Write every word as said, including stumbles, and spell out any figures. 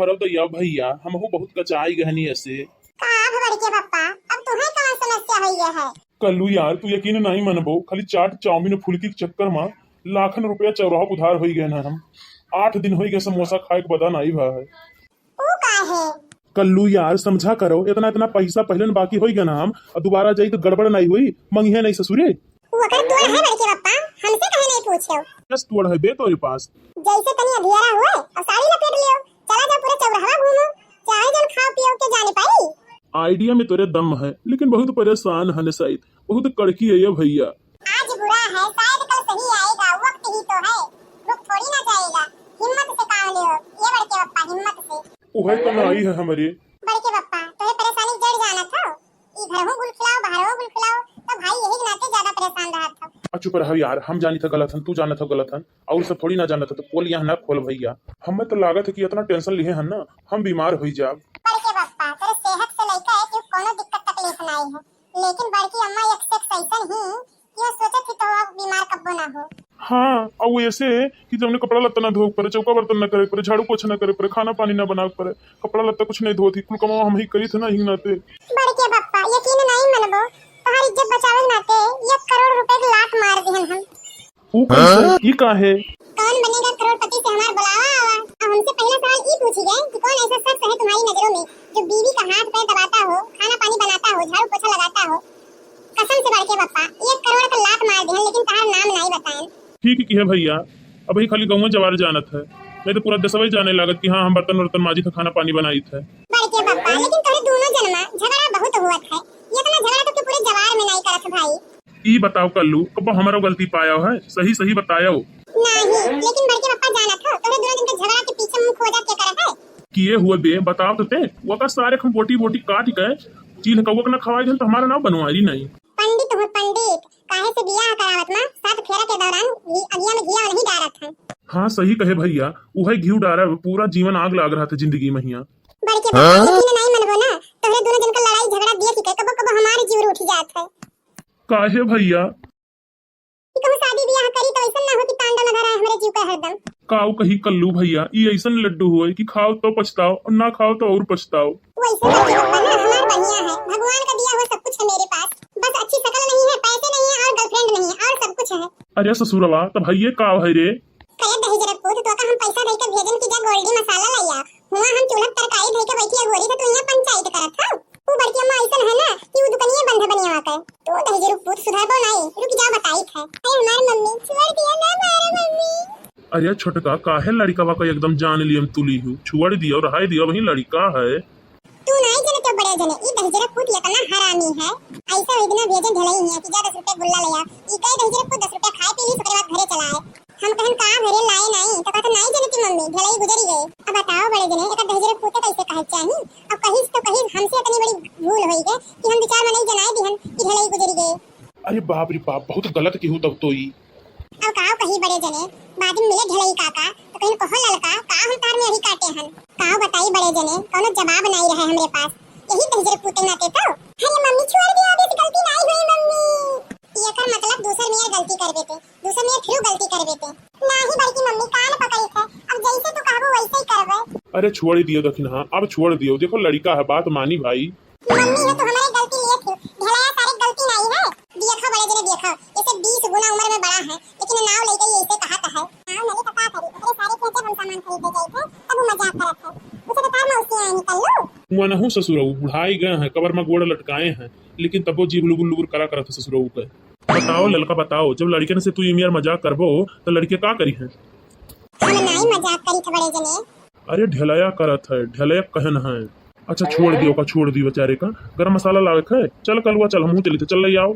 रहो तो या भैया, हमहू बहुत कचाई गहनी ऐसे। का अब बड़के पप्पा, अब तुम्हें कौन समस्या हुई है? कल्लू यार, तू यकीन नहीं मनबो, खाली चाट, चाउमीन, फुल्की के चक्कर में लाखन रुपया चौराहा उधार होई गए ना हम। आठ दिन होई गए समोसा खाए के बदा नहीं भा है। ऊ का है? कल्लू यार, समझा करो, इतना, इतना पैसा पहले न बाकी होई गए ना हम, और दोबारा जाई तो गड़बड़ नहीं हुई, मंगिहे नहीं ससुरे। वो कर तोड़ है बड़के पप्पा, हमसे कहे नहीं पूछो। बस तोड़ है बे तोरे पास। जैसे तनी अधियारा हुए और साड़ी लपेट लियो, चला जाओ पूरा चौराहा घूमो, चाहे जन खाओ पियो के जाने पाई। आइडिया में तोरे दम है, लेकिन बहुत परेशान है शायद, बहुत कड़की है ये भैया। आज बुरा है, शायद कल सही आएगा, वक्त ही तो है, रुक थोड़ी ना जाएगा। हिम्मत से काम लियो, ये बड़के पप्पा, हिम्मत से। उहे तो ना आई है हमारे। बड़के पप्पा, तोहे परेशानी जड़ जानत हो, ई घरहू गुल खिलाओ, बाहरहू गुल खिलाओ, तो भाई यही के नाते ज्यादा परेशान रहत हो। आ चुप रहो यार, हम जानी था गलत हन, तू जानत हो गलत हन, और सब थोड़ी ना जानत हो, तो पोल यहाँ ना खोल भैया। हमें तो लागत है कि इतना टेंशन लिए हन ना, हम बीमार होई जाब। बड़के पप्पा, तेरे सेहत से लेकर है कि कोनो दिक्कत तकलीफ ना आई है, लेकिन बड़की अम्मा एक से एक सैसन ही कि वो सोचत ही तो अब बीमार कब्बो ना हो। हाँ, और वो ऐसे कि जब उन्हें कपड़ा लत्ता ना धोए के पड़े, चौका बर्तन ना करे के पड़े, झाड़ू पोछा ना करे के पड़े, खाना पानी ना बनावे के पड़े, कपड़ा लत्ता कुछ नहीं धोती, कुल कमावा हम ही करी थे ना, हिंग नाते। बड़के पप्पा, यकीन नहीं मनबो, तोहार इज्जत बचावे के नाते एक करोड़ रुपए के लात मार दिहन हम। ऊ कैसे? हाँ? ई का है? कौन बनेगा करोड़पति से हमार बुलावा आवा। अब हमसे पहला सवाल ई पूछी गए कि कौन ऐसा शख्स है तुम्हारी नजरों में जो बीवी का हाथ पैर दबाता हो, खाना पानी बनाता हो, झाड़ू पोछा लगाता हो? कसम से बड़के पप्पा, एक करोड़ का लात मार दिहन, लेकिन तहार नाम नहीं बताएन। ठीक ही है भैया, अबही खाली गौवा जवार जानत है, नहीं तो पूरा देशवा ही जाने लागत कि हाँ, हम बर्तन वर्तन माजित है, खाना पानी बनाइत है। बड़के पप्पा, लेकिन तोहरे दोनों जनमा झगड़ा बहुत हुआ है, इतना झगड़ा तो के पूरे जवार में नहीं करत भाई। ई बताओ कल्लू, कब हमारो गलती पायो है? सही सही बतायो। नहीं, लेकिन बड़के पप्पा जानत हो, तोहरे दोनों जन के झगड़ा के पीछे मुंह खोजा के करे है? किए हुए बे, बताओ तो ते, वकर सारे हम बोटी बोटी काट के चील कौआ के ना खवाई देन तो हमारा नाम बनवारी नहीं। पंडित हो पंडित, काहे से बियाह करावत मा सात फेरा के दौरान घी, अगिया में घिया नहीं डारत है। हाँ सही कहे भैया, उहे घी डारा पूरा जीवन आग लाग रहा था जिंदगी में हिया। बड़के पप्पा, हाँ? यकीन नहीं मनबो ना, तोहरे दोनों जन का लड़ाई झगड़ा देख के कबो कबो हमार जीव उठ जात है। काहे भैया? कि कहूँ शादी बियाह करी तो ऐसन ना हो कि तांडव न धराए हमरे जीव का हरदम। काऊ कही कल्लू भैया, ई ऐसन लड्डू होए कि खाओ तो पछताओ और ना खाओ तो और पछताओ। वैसे बड़के पप्पा ना हमार बढ़िया है, भगवान का दिया हुआ सब कुछ है मेरे पास, बस अच्छी शकल नहीं है, पैसे नहीं है और गर्लफ्रेंड नहीं है और सब कुछ है। अरे ससुरवा, तब भैया का है रे? करे दहिजरा पूत, तोका हम पैसा दे के भेजन कि जा गोल्डी मसाला लइया। हुआ हम चूल्हा तरकारी धइ के बैठी अगोरी, तो तू यहाँ पंचायत करत हौ। ऊ बड़की अम्मा अइसन है ना कि ऊ दुकनिये बंद है बनियावा के। तू दहिजरू पूत सुधरबो नाई, रुक जा बताइत है। अरे हमार मम्मी, छोड़ दिया ना मारा मम्मी। अरे छोटका, काहे लड़िकवा का एकदम जान लियम तुली हूँ? छोड़ दियो, रहाई दियो, वही लड़िका है। तू नाई जनते बड़े जने, ई दहिजरा पूत एतना हरामी है। ऐसा एक दिन भेजन ढलई हिया कि जा दस रुपया गुल्ला ले आ। ई कहे दहिजरा पूत दस रुपया खाए पी ली, ओकरे बाद घरे चला आए। हम कहन का भरे लाए नाई, तो कहत नाई जनती मम्मी, ढलई गुजरी गए। अब बताओ बड़े जने, एकर दहिजरा पूत कैसे कहे चाही? अब कहिस तो कहिस, हमसे इतनी बड़ी भूल होई गए कि हम विचार में नहीं जनाए दिहन कि ढलई गुजरी गए। अरे बाप रे बाप, बहुत गलत केहू तब तो ई। अब काव कही बड़े जने, बाद में मिले ढलई काका, तो कहिन कहो ललका, का हम तार में अड़ी काटे हन? काव बताई बड़े जने, कौनो जवाब नाई रहे हमरे पास। यही दहिजर पूते नाते तो। अरे मम्मी छोड़ दिया, अब ऐसी गलती नाई हुई मम्मी। एकर मतलब दूसर मेर गलती कर देते, दूसर मेर फिर गलती कर देते। नाही बड़की मम्मी, कान पकड़ी थे, अब जैसे तू कहबो वैसे ही करबे। अरे छोड़ दियो दखिनहा, अब छोड़ दियो, देखो लड़िका है, बात मानी भाई। मम्मी हो तो हमारे गलती लिए थी, ढेलाया सारे गलती नाई है। देखो बड़े जने देखो, इसे बीस गुना उम्र में बड़ा है, लेकिन नाव लेके ये इसे कहा है। नाव नहीं तो का करी, इतने सारे थे जब हम सामान खरीदे गए थे, तब वो मजाक करत है। उसे तो तार मौसी आए निकल लो। मनहु ससुरऊ बुढ़ाई गए हैं, कबर में गोड़ लटकाए हैं, लेकिन तबो जीभ लुगुर लुगुर करा करत है ससुरऊ के। बताओ ललका बताओ, जब लड़िकन से तू ये मियार मजाक करबो, तो लड़के का करी हैं? हम नाई मजाक करी थे बड़े जने। अरे ढेलया करत है, ढेलया कहन है। अच्छा छोड़ दियो का, छोड़ दियो बेचारे का। गरम मसाला लावे के है, चल कलुआ चल, हमहू चली थे, चल ले आओ।